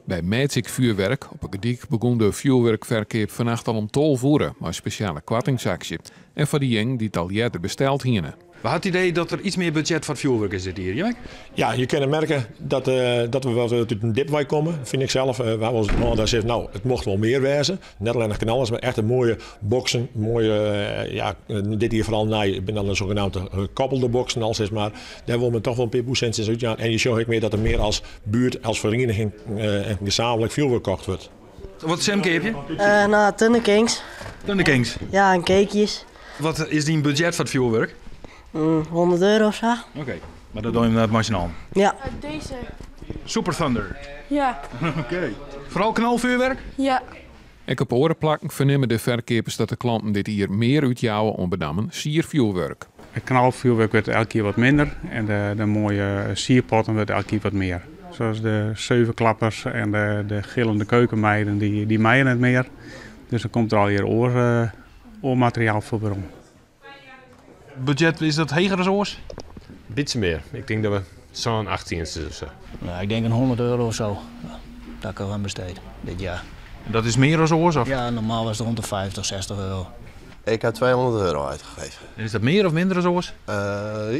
By Magic Vuurwerk op 'e Gordyk begûn de fjoerwurkferkeap fannacht al om 12 oere mei spesjale koartingsaksje en foar dyjingen dy't al earder besteld hiene. We ha it idee dat der iets mear budzjet foar it fjoerwurk is dit jier, Jimmy? Ja, je kinne merke dat, dat we wat út in dip wei komme, fyn ik sels. We hawwe wolris hân dat sizze, no, it mocht wol mear wêze. Net allinnich knallers, mar echt de moaie boksen. Moaie, ja, dit jier foaral nij, it binne dan de sogenaamde gekoppelde boksen al, sis mar. Dêr wol men toch wol in pear pûssintsjes útjaan. En je sjogge ek mear dat der mear as buert, as ferieniging en gesamentlik fjoerwurk kocht wurdt. Wat sil 'm keapje? No, Thunder Kings. Thunder Kings? Ja, en cakejes. Wat is dyn budzjet foar it fjoerwurk? 100 euro of sa. Oké, mar dat dogge je net mei syn allen? Ja. Deze. Super Thunder? Ja. Oké. Foaral knalfjoerwurk? Ja. Ek op oare plakken fernimme de ferkeapers dat de klanten dit jier mear útjouwe oan benammen sierfjoerwurk. It knalfjoerwurk wurdt elk jier wat minder en de moaie sierpotten wurdt elk jier wat mear. Zoals de zevenklappers en de gillende keukenmeiden, dy meie net mear. Dus dan komt der allegear oar, oar materiaal foar werom. Budzjet, is dat heger as oars? Bytsje mear. Ik tink dat we sân, acht tientsjes of sa. Nou, ik denk in 100 euro of zo. Dat ik er aan besteed dit jaar. En dat is mear as oars? Of? Ja, normaal was het rond de 50, 60 euro. Ik heb 200 euro uitgegeven. En is dat mear of minder as oars?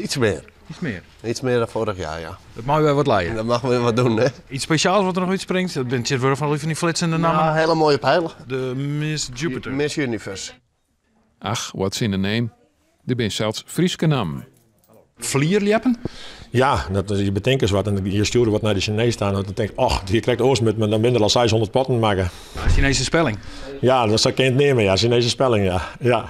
Iets meer. Iets mear? Iets mear dan vorig jaar, ja. Dat mei wer wat lije. Dat mag wer wat doen, hè. Iets spesjaals wat der noch útspringt? Dat binne tsjintwurdich fan dy flitsende nammen. Ja, hele mooie pijlen. De Miss Jupiter. Miss Universe. Ach, what's in a name? Der binne sels Fryske nammen. Flierljeppen? Ja, dat, je betinke ris wat en je stjoere wat nei de Sinees ta en dan tink och, it hie krekt oars moatten, mar dan binne der al 600 potten makke. Sinese spelling? Ja, dat sa kin it neame, ja. Sinese spelling, ja. Ja.